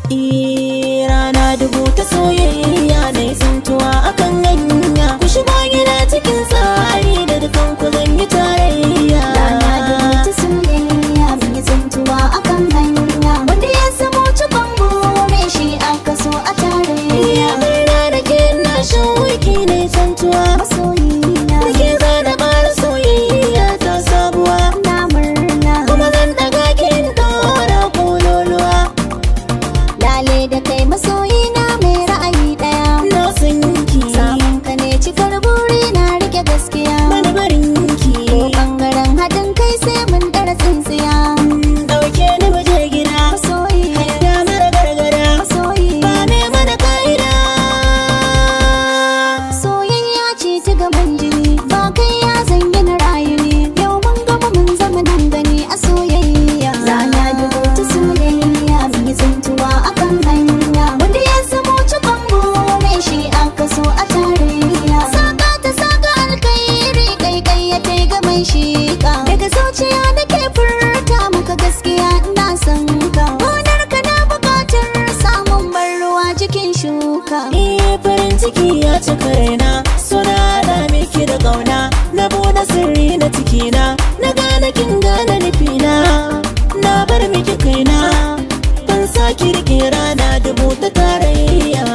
Rana dubu ta soyayya na yi tsintuwa akan hanya. Ku shigo gida cikin tsari, da dukan ku zan yi tarayya. Rana dubu ta soyayya, mun yi tsintuwa akan hanya. Wanda ya samu cikon burin shi aka so a tarayya. Murna da ke na shauki na yi tsintuwa. Masoyina. Da ke zana ƙara soyayya ta sabuwa. Na murna. Kuma zan ɗaga kin ɗora kololuwa. Lale da kai masoyina mai ra'ayi ɗaya. Na san ki. Samun ka ne cikar buri na, rike gaskiya. Bani barin ki. Ko bangaren haɗin kai sai mun ɗara tsintsiya. Ɗauke ni mu je gida. Masoyi. Hanya mara gargada. Masoyi. Ba me mana ka'ida. Soyayya ce ta gaban jini, ba kai ya zanyi na rayu ne. Yau mun gama mun zama nan gani a soyayya. Rana dubu ta soyayya, mun yi tsintuwa akan hanya. Wanda ya samu cikon burin shi aka so a tarayya. Saka ta saka alkhairi, kai kai ya tai ga mai shika. Daga zuciya nake furta maka gaskiya, ina son ka. Gonar ka na bukatar samun ban ruwa jikin shuka. Eh, farin ciki ya cika raina, suna da miki da ƙauna. Na buɗe sirri na cikina, na gane kin gane nufina. Na bar miki kaina, ban saki rike rana dubu ta tarayya.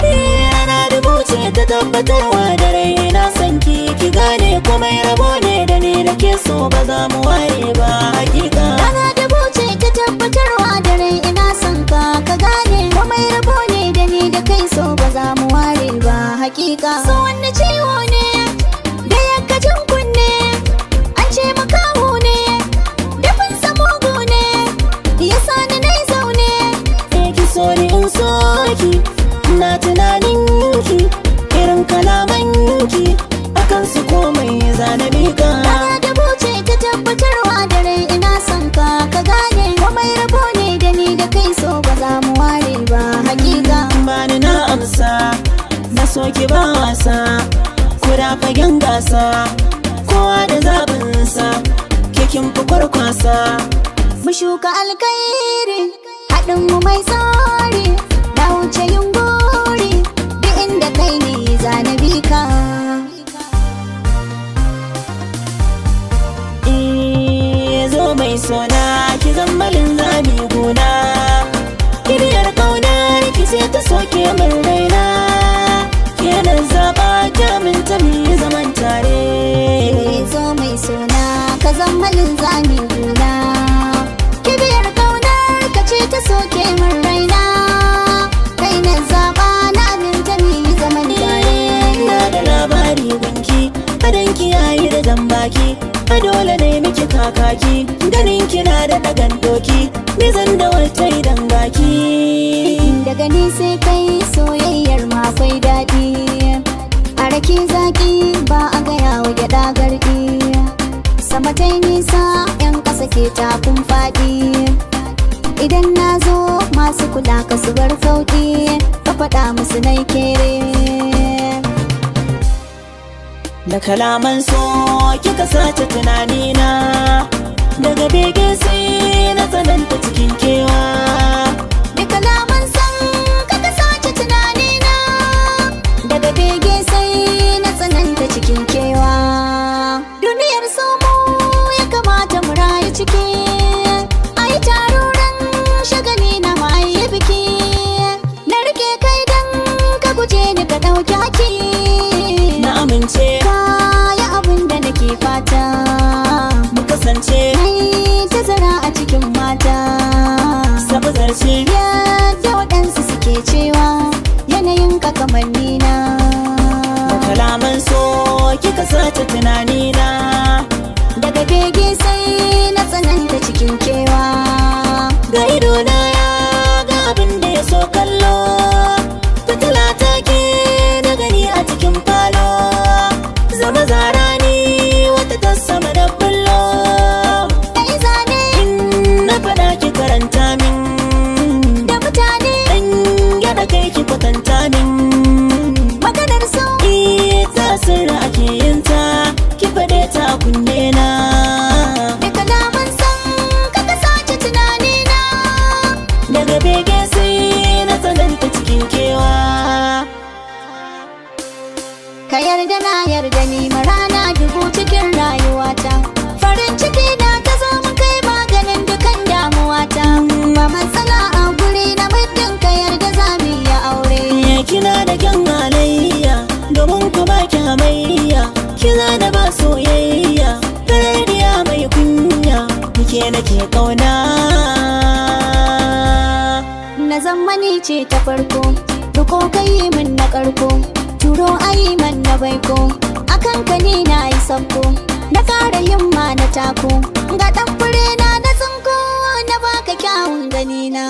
Eh, rana dubu ce ta tabbatarwa da rai na san ki, ki gane komai rabo ne da ni da ke, so ba za mu ware ba hakika. Rana dubu ce ta tabbatarwa da rai ina son ka, ka gane komai rabo ne da ni da kai, so ba za mu ware ba hakika. So wani ciwo ne da ya kajin kunne, an ce makaho ne, dafin mugu ne, ya sani na zaune. Eh, ki so ni in so ki, na tunanin ki, irin kalaman ki, akan su komai zana mika. Rana dubu ce ta tabbatarwa da rai ina son ka, ka gane komai rabo ne da ni da kai, so ba za mu ware ba hakika. Bani na amsa, na so ki ba wasa, kuda fagen gasa, kowa da zaɓinsa, ke kin fi kwarkwasa. Mu shuka alkhairi, haɗin mu mai tsari, na wuce yin gori, duk inda kai ne zanabi ka. Eh, zo mai sona, ki zammalin zami gona. Kiriyar kaunar ki sai ta soke min raina. Ke na zaba kyamin ta mi zaman tare. Zo mai sona, ka zammalin zami gona. Kibiyar kaunar ka ce ta soke min raina. Kai na zaba, na aminta mu yi zaman tare. Na da labari gunki, adanki yayi da jambaki. A dole ne miki kakaki, ganin kina da dagan doki. Nizan da wata idan gaki. Daga ni sai kai, soyayyar ma akwai daɗi. A rake zaki ba a gaya wa gyaɗa garɗi. Sama ta yi nisa, 'yan ƙasa ke takun faɗi. Idan na zo, masu kula ka su bar sauƙi, ka faɗa musu nai kere. Da kalaman so kika sace tunanina, daga bege sai na tsananta cikin kewa. Da kalaman san ka ka sace tunanina, daga bege sai na tsananta cikin kewa. Duniyar somo ya kamata mu rayu ciki, ai taruran shagali na ma'ayi biki. Na rike kai dan ka guje ni, ka ɗauki haki. Na amince. Kaya abin da nake fata. Mu kasance. Mai tazara a cikin mata. Sabu zarce. Yadda waɗansu suke cewa yanayin ka kamanni na. Da kalaman so kika sace tunanina. Daga bege sai na tsananta cikin kewa. Ga idona ya ga abin da ya so kallo, fitila ta ke na gani a cikin falo. Zama zara ni wata ta sama da bullo. Ai zane. In na faɗa ki karanta min. Da mutane. Dan gyara kai ki kwatanta min. Maganar so. Ita sirri ake yin ta, ki faɗe Ka yarda na yarda ni marana dubu cikin rayuwata. Farin ciki na ta zo mun kai maganin dukan damuwata. Ba matsala a guri na muddin ka yarda za mu yi aure. Ya kina da kyan halayya, domin ku ba ki hamayya, kina da ba soyayya, farariya mai kunya, nike nake kauna. Na zamani ce ta farko, riko kai min na karko, turo ayi man na baiko, akan ka ni na yi sabko, na kara yin ma na tako, ga dan fure na na tsinko, na baka kyawun gani na.